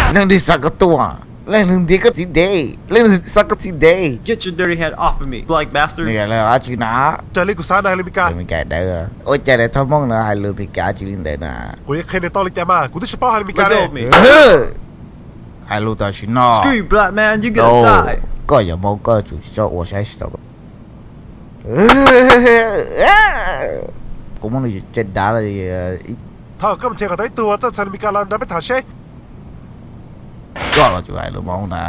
Leej twg xa koj tuaj? Leej twg ntiav koj txiv dev? Leej twg xa koj txiv dev? Get your dirty hand off of me, black bastard. Nws yog dab tsi na? Raws li kuv xav no hais lus Meskas. Meskas dawb. Ua cas nws txhob Hmoob no hais lus Meskas tsis li ntawd na? Kuv yuav qhia nws tau li cas mas kuv twb tsis paub hais lus Meskas ne. Hais lus tam sim no. Screw you, black man, you gonna die. Koj yog Hmoob koj tsum tsis txhob ua saib tsis tau. Kuv muab nws caj dav lawm. Thov koj mus nrhiav kom tau ib tug uas txawj txhais lus Meskas los nrog peb tham seb. Koj los tsuas hais lus Hmoob na.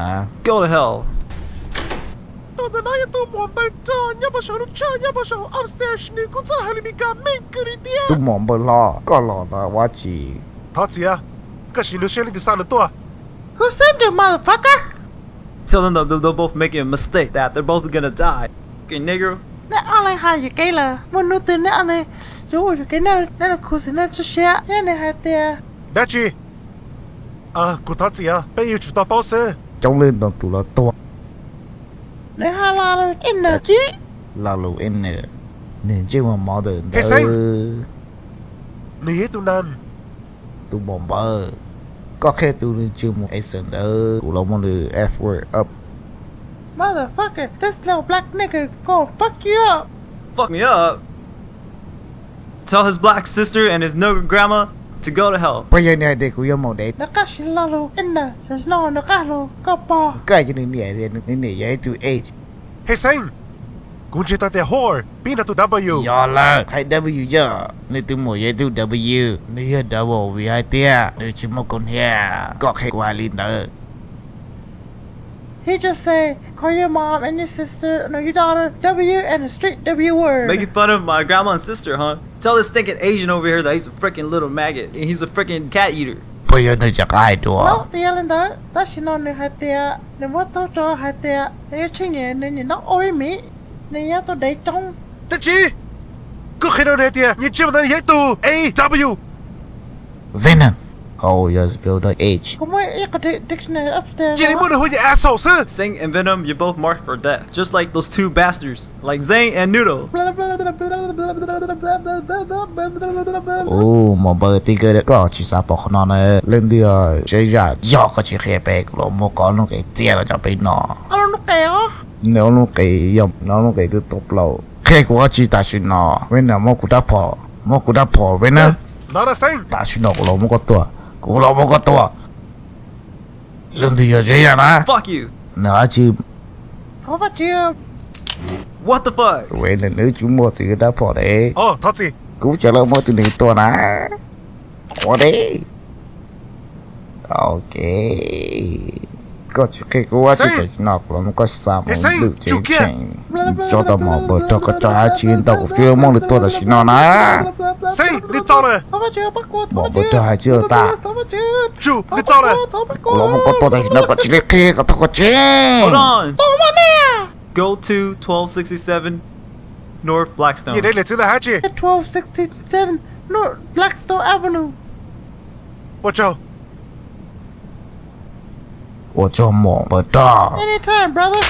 Go to hell. Tus ntawm no yog tus muam npawg rog nyob puag saum lub tshaj nyob puag saum upstairs, nws kuj txawj hais lus Meskas meej kawg li thiab. Tus muam npawg hlob, koj los no ua dab tsi? Thov txim, koj sim nug seb leej twg xa nws tuaj. Who sent you, motherfucker? Tell them that they're both making a mistake, that they're both gonna die. Okay, Negro. Nej ob leeg hais yuam kev lawm, muaj hnub twg nej ob leeg yuav ua yuam kev, nej los khuv xim nej txoj sia, thiab nws hais tias. Dab tsi? Kuv thov txim, peb yuav tsum tau paub xwb. Coob leej ntau tus los tuag. Nws hais lo lus ib nws tib. Lo lus ib nws, nws ntsej muag mov ntawm ntawd. Nws yog ib tug nas. Tus muam npawg, koj qhia tus nws tsw mus es ntawd kuv los muab nws F word up. Motherfucker, this little black nigga gonna fuck you up. Fuck me up? Tell his black sister and his nigger grandma to go to hell. Puas yog nws hais tias kuv yog maum dev? Nws qab siv lo lus ib nws, tam sim no nws qab lus koj pog. Koj hais rau nws niam tias nws niam yog ib tug H. Hej Xeeb, kuv ntsia tau tias whore pib nrog tus W. Yog lawm, hais W yog nws tus muam yog ib tug W, nws yog double vim hais tias nws tsis muaj kaus hniav. Koj qhia kuv hais li ntawd. He just say, call your mom and your sister, no, your daughter, W and a straight W word. Making fun of my grandma and sister, huh? Tell this stinking Asian over here that he's a freaking little maggot and he's a freaking cat eater. Puas yog nws rov qab hais dua? No, tsis yog li ntawd, tab sis no nws hais tias nws muab tau rau hais tias nws yuav tsheej nyiam nws niam no ua ib mis, nws yuav tau dev coob. Dab tsi? Koj qhia rau nws hais tias nyias ntsej muag ntawd nws yog ib tug A W. Venom. Oh, yes, build a H. Kuv muaj ib qho dictionary upstairs. Cia li muab nws hu ua asshole xwb. Xeeb and Venom, you're both marked for death, just like those two bastards, like Zane and Noodle. Ub, muam npawg, tib kawg koj tsis xav pom qhov no na. Leej twg yog Zeb Zaj, yog koj tsis qhia peb, kuv los muab koj lub qe txiav los rau peb noj. Nws lub qe, yog nws lub qe twb tuaj plaws. Qhia kuv dab tsi tam sim no? Venom, muab kuv rab phom, muab kuv rab phom, Venom. Tam sim no kuv los muab koj tua, kuv los muab koj tua. Leej twg yog Zeb Zaj na? Nws dab tsi? What the fuck? Venom, nws tsis muaj txiv rab phom ne. Kuv cov los muab tus nws tua na. Ua de. Ok. Koj tsis qhia kuv dab tsi tam sim no kuv los muab koj xa mus lwm tsev tseem. Tso tau mom npawg rog, koj tso dab tsi ntau kuv coj muab nws tua tam sim no na. Mom npawg rog hais tsis tas. Kuv los muab koj tua tam sim no koj tsis li qhia kom tau koj tseeb. Go to twelve sixty-seven North Blackstone. Twelve sixty-seven North Blackstone Avenue. Ua tsaug. Ua tsaug mom npawg rog. Anytime, brother.